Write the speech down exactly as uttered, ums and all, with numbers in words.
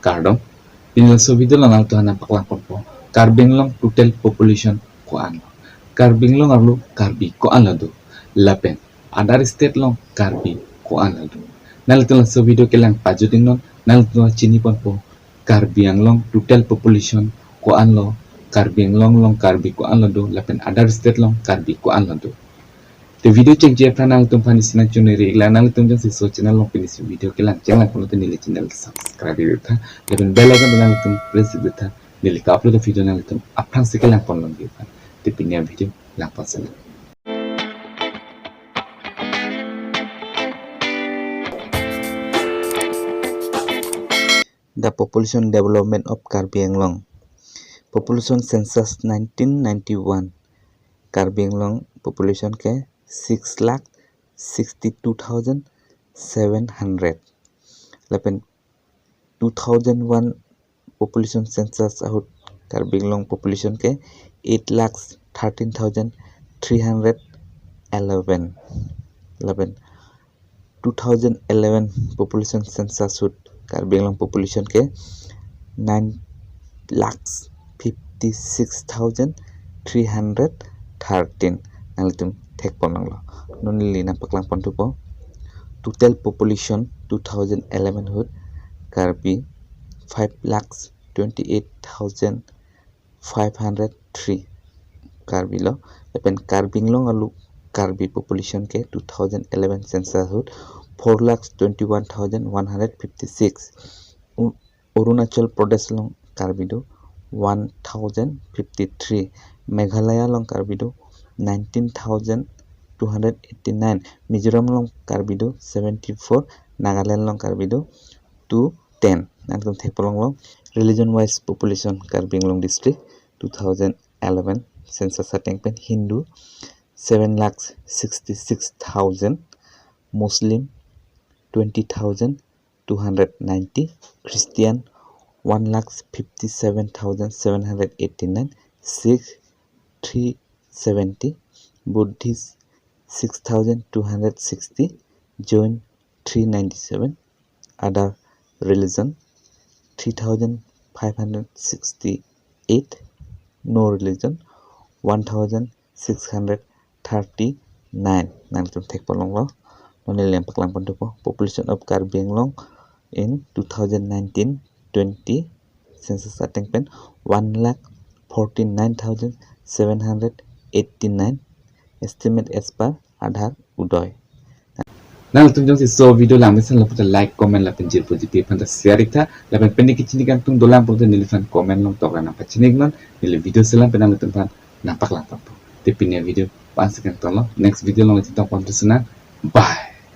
Kardom, pini laso video along nangtum aphan nangpaklang ponpo Karbi Anglong total population ko-an lo, Karbi Anglong arlo Karbi ko-an lo do, lapen other state along Karbi ko-an lo do. Nanglitum laso video kelang pajut iknon, nanglitum chini ponpo Karbi Anglong total population ko-an lo, Karbi Anglong along Karbi ko-an lo do, lapen other state along Karbi ko-an lo do. Te video chengji aphan nangtum aphan isi nangchoneri iklang, nangtum jongsi laso channel along pini isi video kelang chenglang pulote neli channel subscribe iktha, lapen bell icon nangtum press iktha, neli ka-upload video nangtum aphrangsi kelang pon longji aphan. Te pini avideo lang pon sena. The population development of Karbi Anglong. Population census nineteen ninety-one. Karbi Anglong population ke six lakh sixty-two thousand seven hundred. Lapen two thousand one population census ahut Karbi Anglong population ke eight lakhs thirteen thousand three hundred eleven. Lapen two thousand eleven population census ahut Karbi Anglong population ke nine lakhs fifty-six thousand three hundred thirteen. Nanglitum thek pon longlo. Non neli nangpaklang pon thupo. Total population two thousand eleven ahut Karbi five lakhs twenty-eight thousand five hundred three Karbi lo. Lapen Karbi Anglong arlo Karbi population ke two thousand eleven census ahut four lakhs twenty-one thousand one hundred fifty-six. U-, Arunachal Pradesh along Karbi do one thousand fifty-three. Meghalaya along Karbi do nineteen thousand two hundred eighty-nine. Mizoram along Karbi do seventy-four. Nagaland along Karbi do two ten. Nangtum thek pon longlo. Religion wise population Karbi Anglong district two thousand eleven census ateng pen Hindu seven lakhs sixty-six thousand, Muslim twenty thousand two hundred ninety, Christian one lakhs fifty-seven thousand seven hundred eighty-nine, Sikh three seventy, Buddhist six thousand two hundred sixty, Jain three ninety-seven, other religion three thousand five hundred sixty-eight, no religion one thousand six hundred thirty-nine. Nangtum thek pon longlo. Non neli nangpaklang pon thupo. Population of Karbi Anglong in two thousand nineteen twenty census ateng pen one lakh forty-nine thousand seven hundred eighty-nine, estimate as per Aadhaar Uday. Nangtum jongsi laso video lang mesen laputa like, comment lapen jirpo jirpi aphan ta share iktha, lapen pini kachini kangtung dolang pulote neliphan comment along tokra nangpachini iknon, neli video selam pen nangtum aphan nangpaklang ponpo. Te pini avideo la-an si kangtonlo, next video along chetong pon thu sena. Bye.